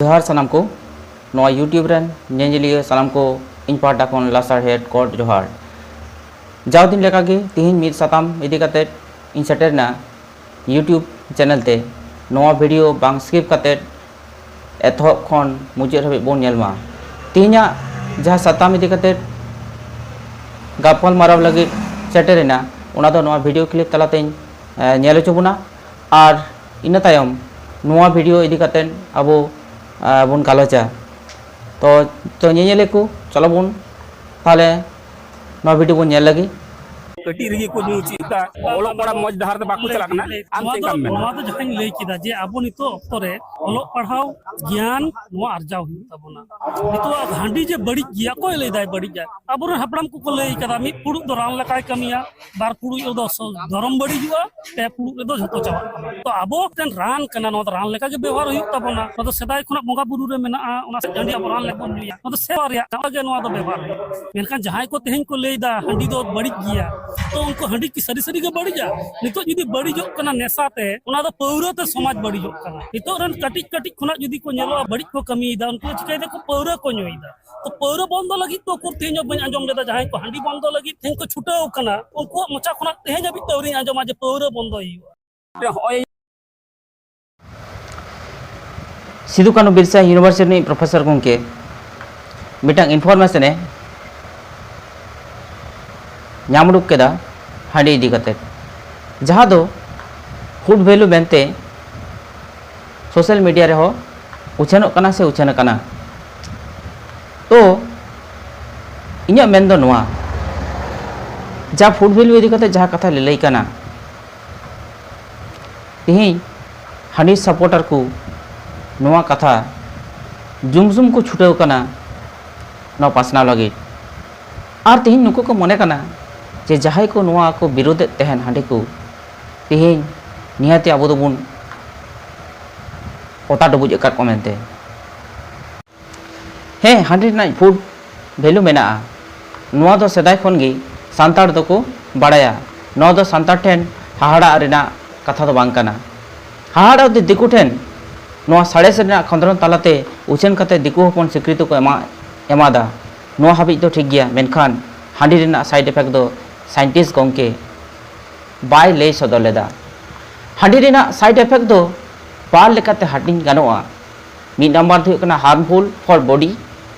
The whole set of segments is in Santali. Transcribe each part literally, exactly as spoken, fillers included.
ᱡᱚᱦᱟᱨ ᱥᱟᱱᱟᱢ ᱠᱚ, ᱱᱚᱣᱟ YouTube ᱨᱮᱱ ᱧᱮᱧᱮᱞᱤᱭᱟᱹ ᱥᱟᱱᱟᱢ ᱠᱚ ᱤᱧ ᱯᱟᱦᱴᱟ ᱠᱷᱚᱱ ᱞᱟᱥᱟᱲᱦᱮᱫ ᱠᱚᱰ ᱡᱚᱦᱟᱨ᱾ ᱡᱟᱣ ᱫᱤᱱ ᱞᱮᱠᱟᱜᱮ ᱛᱤᱦᱤᱧ ᱢᱤᱫ ᱥᱟᱛᱟᱢ ᱤᱫᱤ ᱠᱟᱛᱮ ᱤᱧ ᱥᱮᱴᱮᱨ ᱮᱱᱟ YouTube ᱪᱮᱱᱮᱞ ᱛᱮ᱾ ᱱᱚᱣᱟ ᱵᱷᱤᱰᱤᱭᱳ ᱵᱟᱝ ᱥᱠᱤᱯ ᱠᱟᱛᱮ ᱮᱛᱚᱦᱚᱵ ᱠᱷᱚᱱ ᱢᱩᱪᱟᱹᱫ ᱦᱟᱹᱵᱤᱡ ᱵᱚᱱ ᱧᱮᱞ ᱢᱟ᱾ ᱛᱤᱦᱤᱧᱟᱜ ᱡᱟᱦᱟᱸ ᱥᱟᱛᱟᱢ ᱤᱫᱤ ᱠᱟᱛᱮ ᱜᱟᱯᱟᱞ ᱢᱟᱨᱟᱣ ᱞᱟᱹᱜᱤᱫ ᱥᱮᱴᱮᱨ ᱮᱱᱟ, ᱚᱱᱟ ᱫᱚ ᱱᱚᱣᱟ ᱵᱷᱤᱰᱤᱭᱳ ᱠᱞᱤᱯ ᱛᱟᱞᱟᱛᱮᱧ ᱧᱮᱞ ᱦᱚᱪᱚ ᱵᱚᱱᱟ᱾ ᱟᱨ ᱤᱱᱟᱹ ᱛᱟᱭᱚᱢ ᱱᱚᱣᱟ ᱵᱷᱤᱰᱤᱭᱳ ᱤᱫᱤ ᱠᱟᱛᱮ ᱟᱵᱚ ᱵᱚᱱ ᱜᱟᱞᱚᱪᱟ᱾ ᱛᱚ ᱛᱚ ᱧᱮᱧᱮᱞᱤᱭᱟᱹ ᱠᱚ, ᱪᱚᱞᱚ ᱵᱚᱱ ᱛᱟᱦᱚᱞᱮ ᱱᱚᱣᱟ ᱵᱷᱤᱰᱤᱭᱳ ᱵᱚᱱ ᱧᱮᱞ ᱞᱟᱹᱜᱤᱫ᱾ ᱠᱟᱹᱴᱤᱡ ᱨᱮᱜᱮ ᱠᱚ ᱧᱩ ᱪᱮᱫ ᱮᱫᱟ, ᱚᱞᱚᱜ ᱯᱟᱲᱦᱟᱜ ᱢᱚᱡᱽ ᱰᱟᱦᱟᱨ ᱛᱮ ᱵᱟᱠᱚ ᱪᱟᱞᱟᱜ ᱠᱟᱱᱟ᱾ ᱟᱢ ᱱᱚᱣᱟ ᱪᱮᱫ ᱫᱚ ᱞᱮᱠᱟᱢ ᱢᱮᱱᱟ? ᱱᱚᱣᱟ ᱫᱚ ᱡᱟᱦᱟᱸᱧ ᱞᱟᱹᱭ ᱠᱮᱫᱟ ᱡᱮ ᱟᱵᱚ ᱱᱤᱛᱚᱜ ᱚᱠᱛᱚ ᱨᱮ ᱚᱞᱚᱜ ᱯᱟᱲᱦᱟᱣ ᱜᱮᱭᱟᱱ ᱱᱚᱣᱟ ᱟᱨᱡᱟᱣ ᱦᱩᱭᱩᱜ ᱛᱟᱵᱚᱱᱟ᱾ ᱱᱤᱛᱚᱜ ᱦᱟᱺᱰᱤ ᱡᱮ ᱵᱟᱹᱲᱤᱡ ᱜᱮᱭᱟ, ᱚᱠᱚᱭ ᱞᱟᱹᱭ ᱫᱟᱭ ᱵᱟᱹᱲᱤᱡ ᱜᱮᱭᱟ? ᱟᱵᱚᱨᱮᱱ ᱦᱟᱯᱲᱟᱢ ᱠᱚᱠᱚ ᱞᱟᱹᱭ ᱠᱟᱫᱟ, ᱢᱤᱫ ᱯᱷᱩᱲᱩᱜ ᱫᱚ ᱨᱟᱱ ᱞᱮᱠᱟᱭ ᱠᱟᱹᱢᱤᱭᱟ, ᱵᱟᱨ ᱯᱷᱩᱲᱩᱜ ᱨᱮᱫᱚ ᱥᱚ-, ᱫᱷᱚᱨᱚᱢ ᱵᱟᱹᱲᱤᱡᱚᱜᱼᱟ, ᱯᱮ ᱯᱷᱩᱲᱩᱜ ᱨᱮᱫᱚ ᱡᱷᱚᱛᱚ ᱪᱟᱵᱟᱜ ᱠᱟᱱᱟ᱾ ᱛᱚ ᱟᱵᱚ ᱢᱤᱫᱴᱮᱱ ᱨᱟᱱ ᱠᱟᱱᱟ, ᱱᱚᱣᱟ ᱫᱚ ᱨᱟᱱ ᱞᱮᱠᱟᱜᱮ ᱵᱮᱵᱚᱦᱟᱨ ᱦᱩᱭᱩᱜ ᱛᱟᱵᱚᱱᱟ᱾ ᱱᱚᱣᱟ ᱫᱚ ᱥᱮᱫᱟᱭ ᱠᱷᱚᱱᱟᱜ ᱵᱚᱸᱜᱟ ᱵᱩᱨᱩ ᱨᱮ ᱢᱮᱱᱟᱜᱼᱟ, ᱚᱱᱟ ᱥᱮ ᱦᱟᱺᱰᱤ ᱟᱵᱚ ᱨᱟᱱ ᱞᱮᱠᱟ ᱵᱚᱱ ᱧᱩᱭᱟ, ᱱᱚᱣᱟ ᱫᱚ ᱥᱮᱵᱟ ᱨᱮᱭᱟᱜ ᱠᱟᱱᱟ, ᱜᱮ ᱱᱚᱣᱟ ᱫᱚ ᱵᱮᱵᱚᱦᱟᱨ ᱦᱩᱭᱩᱜᱼᱟ᱾ ᱢᱮᱱᱠᱷᱟᱱ ᱡᱟᱦᱟᱸᱭ ᱠᱚ ᱛᱮᱦᱮᱧ ᱠᱚ ᱞᱟᱹᱭ ᱮᱫᱟ ᱦᱟᱺᱰᱤ ᱫᱚ ᱵᱟᱹᱲᱤᱡ ᱜᱮᱭᱟ, ᱛᱚ ᱩᱱᱠᱩ ᱦᱟᱺᱰᱤ ᱠᱤ ᱥᱟᱹᱨᱤ ᱥᱟᱹᱨᱤ ᱜᱮ ᱵᱟᱹᱲᱤᱡᱟ? ᱱᱤᱛᱚᱜ ᱡᱩᱫᱤ ᱵᱟᱹᱲᱤᱡᱚᱜ ᱠᱟᱱᱟ ᱱᱮᱥᱟ ᱛᱮ, ᱚᱱᱟ ᱫᱚ ᱯᱟᱹᱣᱨᱟᱹ ᱛᱮ ᱥᱚᱢᱟᱡᱽ ᱵᱟᱹᱲᱤᱡᱚᱜ ᱠᱟᱱᱟ᱾ ᱱᱤᱛᱚᱜ ᱨᱮᱱ ᱠᱟᱹᱴᱤᱡ ᱠᱟᱹᱴᱤᱡ ᱠᱷᱚᱱᱟᱜ ᱡᱩᱫᱤ ᱠᱚ ᱧᱮᱞᱚᱜᱼᱟ ᱵᱟᱹᱲᱤᱡ ᱠᱚ ᱠᱟᱹᱢᱤᱭᱮᱫᱟ, ᱩᱱᱠᱩ ᱫᱚ ᱪᱤᱠᱟᱹᱭ ᱫᱟᱠᱚ? ᱯᱟᱹᱣᱨᱟᱹ ᱠᱚ ᱧᱩᱭᱮᱫᱟ᱾ ᱛᱚ ᱯᱟᱹᱣᱨᱟᱹ ᱵᱚᱱᱫᱚ ᱞᱟᱹᱜᱤᱫ ᱛᱚ ᱩᱠᱩᱨ ᱛᱮᱦᱮᱧ ᱦᱚᱸ ᱵᱟᱹᱧ ᱟᱸᱡᱚᱢ ᱞᱮᱫᱟ ᱡᱟᱦᱟᱸᱭ ᱠᱚ ᱦᱟᱺᱰᱤ ᱵᱚᱱᱫᱚ ᱞᱟᱹᱜᱤᱫ ᱛᱮᱦᱮᱧ ᱠᱚ ᱪᱷᱩᱴᱟᱹᱣ ᱠᱟᱱᱟ, ᱩᱱᱠᱩᱣᱟᱜ ᱢᱚᱪᱟ ᱠᱷᱚᱱᱟᱜ ᱛᱮᱦᱮᱧ ᱦᱟᱹᱵᱤᱡ ᱛᱮ ᱟᱹᱣᱨᱤᱧ ᱟᱸᱡᱚᱢᱟ ᱡᱮ ᱯᱟᱹᱣᱨᱟᱹ ᱵᱚᱱᱫᱚᱭ ᱦᱩᱭᱩᱜᱼᱟ᱾ ᱱᱚᱜᱼᱚᱭ ᱥᱤᱫᱩ ᱠᱟᱹᱱᱦᱩ ᱵᱤᱨᱥᱟ ᱤᱭᱩᱱᱤᱵᱷᱟᱨᱥᱤᱴᱤ ᱨᱤᱱᱤᱡ ᱯᱨᱚᱯᱷᱮᱥᱚᱨ ᱜᱚᱢᱠᱮ ᱢᱤᱫᱴᱟᱝ ᱤᱱᱯᱷᱚᱨᱢᱮᱥᱚᱱᱮ ᱧᱟᱢ ᱩᱰᱩᱠ ᱠᱮᱫᱟ ᱦᱟᱺᱰᱤ ᱤᱫᱤ ᱠᱟᱛᱮ, ᱡᱟᱦᱟᱸ ᱫᱚ ᱯᱷᱩᱰ ᱵᱷᱮᱞᱩ ᱢᱮᱱᱛᱮ ᱥᱳᱥᱟᱞ ᱢᱤᱰᱤᱭᱟ ᱨᱮᱦᱚᱸ ᱩᱪᱷᱟᱹᱱᱚᱜ ᱠᱟᱱᱟ ᱥᱮ ᱩᱪᱷᱟᱹᱱ ᱟᱠᱟᱱᱟ᱾ ᱛᱚ ᱤᱧᱟᱹᱜ ᱢᱮᱱ ᱫᱚ ᱱᱚᱣᱟ, ᱡᱟ ᱯᱷᱩᱰ ᱵᱷᱮᱞᱩ ᱤᱫᱤ ᱠᱟᱛᱮ ᱡᱟᱦᱟᱸ ᱠᱟᱛᱷᱟ ᱞᱟᱹᱞᱟᱹᱭ ᱠᱟᱱᱟ, ᱛᱮᱦᱮᱧ ᱦᱟᱺᱰᱤ ᱥᱟᱯᱳᱨᱴᱟᱨ ᱠᱚ ᱱᱚᱣᱟ ᱠᱟᱛᱷᱟ ᱡᱩᱢᱡᱩᱢ ᱠᱚ ᱪᱷᱩᱴᱟᱹᱣ ᱠᱟᱱᱟ ᱱᱚᱣᱟ ᱯᱟᱥᱱᱟᱣ ᱞᱟᱹᱜᱤᱫ᱾ ᱟᱨ ᱛᱮᱦᱮᱧ ᱱᱩᱠᱩ ᱠᱚ ᱢᱚᱱᱮ ᱠᱟᱱᱟ ᱡᱮ ᱡᱟᱦᱟᱸᱭ ᱠᱚ ᱱᱚᱣᱟ ᱠᱚ ᱵᱤᱨᱳᱫᱮᱫ ᱛᱟᱦᱮᱱ ᱦᱟᱺᱰᱤ ᱠᱚ, ᱛᱮᱦᱮᱧ ᱱᱤᱦᱟᱹᱛᱤ ᱟᱵᱚ ᱫᱚᱵᱚᱱ ᱚᱛᱟ ᱰᱩᱵᱩᱡ ᱟᱠᱟᱫ ᱠᱚ ᱢᱮᱱᱛᱮ᱾ ᱦᱮᱸ, ᱦᱟᱺᱰᱤ ᱨᱮᱱᱟᱜ ᱯᱷᱩᱰ ᱵᱷᱮᱞᱩ ᱢᱮᱱᱟᱜᱼᱟ, ᱱᱚᱣᱟ ᱫᱚ ᱥᱮᱫᱟᱭ ᱠᱷᱚᱱ ᱜᱮ ᱥᱟᱱᱛᱟᱲ ᱫᱚᱠᱚ ᱵᱟᱲᱟᱭᱟ᱾ ᱱᱚᱣᱟ ᱫᱚ ᱥᱟᱱᱛᱟᱲ ᱴᱷᱮᱱ ᱦᱟᱦᱟᱲᱟᱜ ᱨᱮᱱᱟᱜ ᱠᱟᱛᱷᱟ ᱫᱚ ᱵᱟᱝ ᱠᱟᱱᱟ᱾ ᱦᱟᱦᱟᱲᱟᱜ ᱫᱚ ᱫᱤᱠᱩ ᱴᱷᱮᱱ ᱱᱚᱣᱟ ᱥᱟᱬᱮᱥ ᱨᱮᱱᱟᱜ ᱠᱷᱚᱸᱫᱽᱨᱚᱸᱫᱽ ᱛᱟᱞᱟᱛᱮ ᱩᱪᱷᱟᱹᱱ ᱠᱟᱛᱮ ᱫᱤᱠᱩ ᱦᱚᱯᱚᱱ ᱥᱤᱠᱨᱤᱛᱤ ᱠᱚ ᱮᱢᱟ ᱮᱢᱟᱫᱟ᱾ ᱱᱚᱣᱟ ᱦᱟᱹᱵᱤᱡ ᱫᱚ ᱴᱷᱤᱠ ᱜᱮᱭᱟ, ᱢᱮᱱᱠᱷᱟᱱ ᱦᱟᱺᱰᱤ ᱨᱮᱱᱟᱜ side effect ᱫᱚ scientist ᱜᱚᱢᱠᱮ ᱵᱟᱭ ᱞᱟᱹᱭ ᱥᱚᱫᱚᱨ ᱞᱮᱫᱟ᱾ ᱦᱟᱺᱰᱤ ᱨᱮᱱᱟᱜ side effect ᱫᱚ ᱵᱟᱨ ᱞᱮᱠᱟᱛᱮ ᱦᱟᱹᱴᱤᱧ ᱜᱟᱱᱚᱜᱼᱟ᱾ ᱢᱤᱫ ᱱᱟᱢᱵᱟᱨ ᱫᱚ ᱦᱩᱭᱩᱜ ᱠᱟᱱᱟ harmful for body,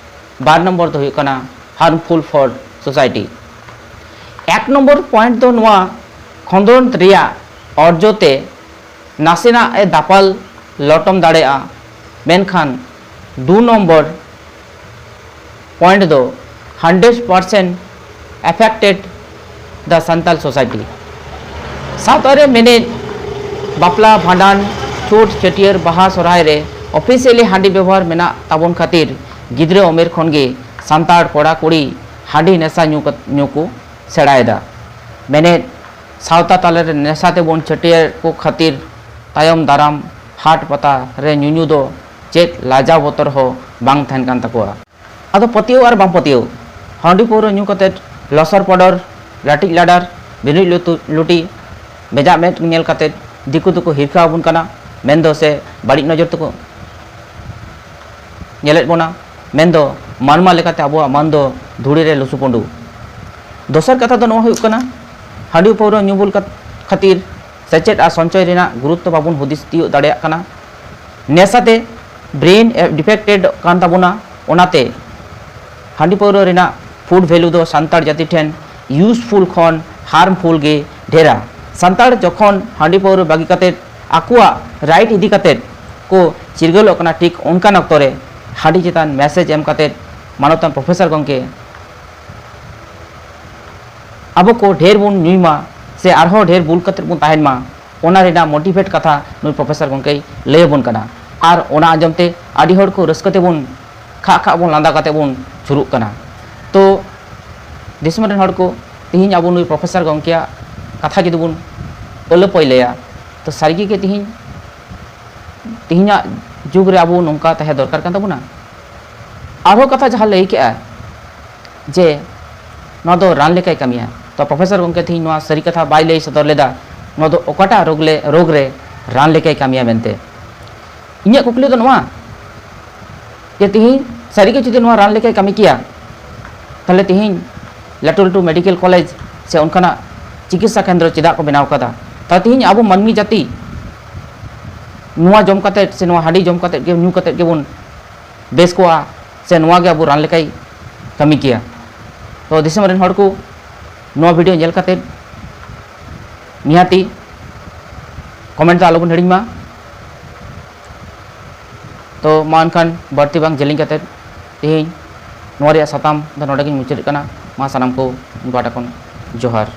bar number ᱫᱚ ᱦᱩᱭᱩᱜ ᱠᱟᱱᱟ harmful for society᱾ ᱮᱠ ᱱᱚᱢᱵᱚᱨ point ᱫᱚ ᱱᱚᱣᱟ ᱠᱷᱚᱸᱫᱽᱨᱚᱸᱫᱽ ᱨᱮᱭᱟᱜ ᱚᱨᱡᱚ ᱛᱮ ᱱᱟᱥᱮᱱᱟᱜ ᱮ ᱫᱟᱯᱟᱞ ᱞᱚᱴᱚᱢ ᱫᱟᱲᱮᱭᱟᱜᱼᱟ, ᱢᱮᱱᱠᱷᱟᱱ ᱫᱩ ᱱᱚᱢᱵᱚᱨ point ᱫᱚ hundred percent affected the Santal society᱾ ᱥᱟᱶᱛᱟ ᱨᱮ ᱢᱮᱱᱮᱫ ᱵᱟᱯᱞᱟ, ᱵᱷᱟᱸᱰᱟᱱ, ᱪᱷᱩᱛ, ᱪᱷᱟᱹᱴᱭᱟᱹᱨ, ᱵᱟᱦᱟ, ᱥᱚᱨᱦᱟᱭ ᱨᱮ officially ᱦᱟᱺᱰᱤ ᱵᱮᱵᱚᱦᱟᱨ ᱢᱮᱱᱟᱜ ᱛᱟᱵᱚᱱ ᱠᱷᱟᱹᱛᱤᱨ ᱜᱤᱫᱽᱨᱟᱹ ᱩᱢᱮᱨ ᱠᱷᱚᱱ ᱜᱮ ᱥᱟᱱᱛᱟᱲ ᱠᱚᱲᱟ ᱠᱩᱲᱤ ᱦᱟᱺᱰᱤ ᱱᱮᱥᱟ ᱧᱩ ᱠᱟᱛ-, ᱧᱩ ᱠᱚ ᱥᱮᱬᱟᱭᱮᱫᱟ᱾ ᱢᱮᱱᱮᱫ ᱥᱟᱶᱛᱟ ᱛᱟᱞᱟᱨᱮ ᱱᱮᱥᱟ ᱛᱮᱵᱚᱱ ᱪᱷᱟᱹᱴᱭᱟᱹᱨ ᱠᱚ ᱠᱷᱟᱹᱛᱤᱨ ᱛᱟᱭᱚᱢ ᱫᱟᱨᱟᱢ ᱦᱟᱴ ᱯᱟᱛᱟ ᱨᱮ ᱧᱩᱧᱩ ᱫᱚ ᱪᱮᱫ ᱞᱟᱡᱟᱣ ᱵᱚᱛᱚᱨ ᱦᱚᱸ ᱵᱟᱝ ᱛᱟᱦᱮᱱ ᱠᱟᱱ ᱛᱟᱠᱚᱣᱟ᱾ ᱟᱫᱚ ᱯᱟᱹᱛᱭᱟᱹᱣ ᱟᱨ ᱵᱟᱝ ᱯᱟᱹᱛᱭᱟᱹᱣ, ᱦᱟᱺᱰᱤ ᱯᱟᱹᱣᱨᱟᱹ ᱧᱩ ᱠᱟᱛᱮᱫ ᱞᱚᱥᱚᱨ ᱯᱚᱰᱚᱨ, ᱞᱟᱹᱴᱤᱡ ᱞᱟᱰᱟᱨ, ᱵᱤᱱᱤᱡ ᱞᱩᱛᱩ-, ᱞᱩᱴᱤ, ᱵᱮᱡᱟᱜ ᱢᱮᱫ ᱧᱮᱞ ᱠᱟᱛᱮᱫ ᱫᱤᱠᱩ ᱫᱚᱠᱚ ᱦᱤᱨᱠᱷᱟᱹ ᱟᱵᱚᱱ ᱠᱟᱱᱟ, ᱢᱮᱱᱫᱚ ᱥᱮ ᱵᱟᱹᱲᱤᱡ ᱱᱚᱡᱚᱨ ᱛᱮᱠᱚ ᱧᱮᱞᱮᱫ ᱵᱚᱱᱟ, ᱢᱮᱱᱫᱚ ᱢᱟᱱᱣᱟ ᱞᱮᱠᱟᱛᱮ ᱟᱵᱚᱣᱟᱜ ᱢᱟᱹᱱ ᱫᱚ ᱫᱷᱩᱲᱤ ᱨᱮ ᱞᱩᱥᱩ ᱯᱩᱸᱰᱩ᱾ ᱫᱚᱥᱟᱨ ᱠᱟᱛᱷᱟ ᱫᱚ ᱱᱚᱣᱟ ᱦᱩᱭᱩᱜ ᱠᱟᱱᱟ, ᱦᱟᱺᱰᱤ ᱯᱟᱹᱣᱨᱟᱹ ᱧᱩ ᱵᱩᱞ ᱠᱟᱛ-, ᱠᱷᱟᱹᱛᱤᱨ ᱥᱮᱪᱮᱫ ᱟᱨ ᱥᱚᱧᱪᱚᱭ ᱨᱮᱱᱟᱜ ᱜᱩᱨᱩᱛᱛᱚ ᱵᱟᱵᱚᱱ ᱦᱩᱫᱤᱥ ᱛᱤᱭᱳᱜ ᱫᱟᱲᱮᱭᱟᱜ ᱠᱟᱱᱟ᱾ ᱱᱮᱥᱟᱛᱮ brain ᱰᱤᱯᱷᱮᱠᱴᱮᱰ ᱠᱟᱱ ᱛᱟᱵᱚᱱᱟ᱾ ᱚᱱᱟᱛᱮ ᱦᱟᱺᱰᱤ ᱯᱟᱹᱣᱨᱟᱹ ᱨᱮᱱᱟᱜ food value ᱫᱚ ᱥᱟᱱᱛᱟᱲ ᱡᱟᱹᱛᱤ ᱴᱷᱮᱱ useful ᱠᱷᱚᱱ harmful ᱜᱮ ᱰᱷᱮᱨᱟ᱾ ᱥᱟᱱᱛᱟᱲ ᱡᱚᱠᱷᱚᱱ ᱦᱟᱺᱰᱤ ᱯᱟᱹᱣᱨᱟᱹ ᱵᱟᱹᱜᱤ ᱠᱟᱛᱮᱫ ᱟᱠᱚᱣᱟᱜ right ᱤᱫᱤ ᱠᱟᱛᱮᱫ ᱠᱚ ᱪᱤᱨᱜᱟᱹᱞᱚᱜ ᱠᱟᱱᱟ, ᱴᱷᱤᱠ ᱚᱱᱠᱟᱱ ᱚᱠᱛᱚ ᱨᱮ ᱦᱟᱺᱰᱤ ᱪᱮᱛᱟᱱ message ᱮᱢ ᱠᱟᱛᱮᱫ ᱢᱟᱱᱚᱛᱟᱱ ᱯᱨᱚᱯᱷᱮᱥᱚᱨ ᱜᱚᱢᱠᱮ ᱟᱵᱚ ᱠᱚ ᱰᱷᱮᱨ ᱵᱚᱱ ᱧᱩᱭ ᱢᱟ ᱥᱮ ᱟᱨᱦᱚᱸ ᱰᱷᱮᱨ ᱵᱩᱞ ᱠᱟᱛᱮᱫ ᱵᱚᱱ ᱛᱟᱦᱮᱱ ᱢᱟ, ᱚᱱᱟ ᱨᱮᱱᱟᱜ motivate ᱠᱟᱛᱷᱟ ᱱᱩᱭ ᱯᱨᱚᱯᱷᱮᱥᱚᱨ ᱜᱚᱢᱠᱮᱭ ᱞᱟᱹᱭ ᱟᱵᱚᱱ ᱠᱟᱱᱟ᱾ ᱟᱨ ᱚᱱᱟ ᱟᱸᱡᱚᱢ ᱛᱮ ᱟᱹᱰᱤ ᱦᱚᱲ ᱠᱚ ᱨᱟᱹᱥᱠᱟᱹ ᱛᱮᱵᱚᱱ ᱠᱷᱟᱜ ᱠᱷᱟᱜ ᱵᱚᱱ ᱞᱟᱸᱫᱟ ᱠᱟᱛᱮ ᱵᱚᱱ ᱥᱩᱨᱩᱜ ᱠᱟᱱᱟ᱾ ᱛᱚ ᱫᱤᱥᱚᱢ ᱨᱮᱱ ᱦᱚᱲ ᱠᱚ, ᱛᱮᱦᱮᱧ ᱟᱵᱚ ᱱᱩᱭ ᱯᱨᱚᱯᱷᱮᱥᱚᱨ ᱜᱚᱢᱠᱮᱭᱟᱜ ᱠᱟᱛᱷᱟ ᱡᱩᱫᱤ ᱵᱚᱱ ᱟᱹᱞᱟᱹᱯᱟᱹᱭ ᱞᱟᱹᱭᱟ, ᱛᱚ ᱥᱟᱹᱨᱤ ᱜᱮ ᱛᱮᱦᱮᱧ, ᱛᱮᱦᱮᱧᱟᱜ ᱡᱩᱜᱽ ᱨᱮ ᱟᱵᱚ ᱱᱚᱝᱠᱟ ᱛᱟᱦᱮᱸ ᱫᱚᱨᱠᱟᱨ ᱠᱟᱱ ᱛᱟᱵᱚᱱᱟ? ᱟᱨᱦᱚᱸ ᱠᱟᱛᱷᱟ ᱡᱟᱦᱟᱸ ᱞᱟᱹᱭ ᱠᱮᱜᱼᱟ ᱡᱮ ᱱᱚᱣᱟ ᱫᱚ ᱨᱟᱱ ᱞᱮᱠᱟᱭ ᱠᱟᱹᱢᱤᱭᱟ, ᱛᱚ ᱯᱨᱚᱯᱷᱮᱥᱚᱨ ᱜᱚᱢᱠᱮ ᱛᱮᱦᱮᱧ ᱱᱚᱣᱟ ᱥᱟᱹᱨᱤ ᱠᱟᱛᱷᱟ ᱵᱟᱭ ᱞᱟᱹᱭ ᱥᱚᱫᱚᱨ ᱞᱮᱫᱟ, ᱱᱚᱣᱟ ᱫᱚ ᱚᱠᱟᱴᱟᱜ ᱨᱳᱜᱽ ᱞᱮ, ᱨᱳᱜᱽ ᱨᱮ ᱨᱟᱱ ᱞᱮᱠᱟᱭ ᱠᱟᱹᱢᱤᱭᱟ ᱢᱮᱱᱛᱮ᱾ ᱤᱧᱟᱹᱜ ᱠᱩᱠᱞᱤ ᱫᱚ ᱱᱚᱣᱟ, ᱡᱮ ᱛᱤᱦᱤᱧ ᱥᱟᱹᱨᱤᱜᱮ ᱡᱩᱫᱤ ᱱᱚᱣᱟ ᱨᱟᱱ ᱞᱮᱠᱟᱭ ᱠᱟᱹᱢᱤ ᱠᱮᱭᱟ, ᱛᱟᱦᱚᱞᱮ ᱛᱤᱦᱤᱧ ᱞᱟᱹᱴᱩ ᱞᱟᱹᱴᱩ medical college ᱥᱮ ᱚᱱᱠᱟᱱᱟᱜ ᱪᱤᱠᱤᱛᱥᱟ ᱠᱮᱱᱫᱨᱚ ᱪᱮᱫᱟᱜ ᱠᱚ ᱵᱮᱱᱟᱣ ᱠᱟᱫᱟ? ᱛᱟᱦᱚᱞᱮ ᱛᱤᱦᱤᱧ ᱟᱵᱚ ᱢᱟᱹᱱᱢᱤ ᱡᱟᱹᱛᱤ ᱱᱚᱣᱟ ᱡᱚᱢ ᱠᱟᱛᱮᱫ ᱥᱮ ᱱᱚᱣᱟ ᱦᱟᱺᱰᱤ ᱡᱚᱢ ᱠᱟᱛᱮᱫ ᱜᱮ, ᱧᱩ ᱠᱟᱛᱮᱫ ᱜᱮᱵᱚᱱ ᱵᱮᱥ ᱠᱚᱜᱼᱟ, ᱥᱮ ᱱᱚᱣᱟ ᱜᱮ ᱟᱵᱚ ᱨᱟᱱ ᱞᱮᱠᱟᱭ ᱠᱟᱹᱢᱤ ᱠᱮᱭᱟ? ᱛᱚ ᱫᱤᱥᱚᱢ ᱨᱮᱱ ᱦᱚᱲ ᱠᱚ, ᱱᱚᱣᱟ video ᱧᱮᱞ ᱠᱟᱛᱮᱫ ᱱᱤᱦᱟᱹᱛᱤ comment ᱫᱚ ᱟᱞᱚᱵᱚᱱ ᱦᱤᱲᱤᱧ ᱢᱟ᱾ ᱛᱚ ᱢᱟ ᱮᱱᱠᱷᱟᱱ ᱵᱟᱹᱲᱛᱤ ᱵᱟᱝ ᱡᱮᱞᱮᱧ ᱠᱟᱛᱮᱫ ᱛᱮᱦᱮᱧ ᱱᱚᱣᱟ ᱨᱮᱭᱟᱜ ᱥᱟᱛᱟᱢ ᱫᱚ ᱱᱚᱰᱮ ᱜᱤᱧ ᱢᱩᱪᱟᱹᱫᱮᱫ ᱠᱟᱱᱟ᱾ ᱢᱟ ᱥᱟᱱᱟᱢ ᱠᱚ ᱤᱧ ᱯᱟᱦᱴᱟ ᱠᱷᱚᱱ ᱡᱚᱦᱟᱨ᱾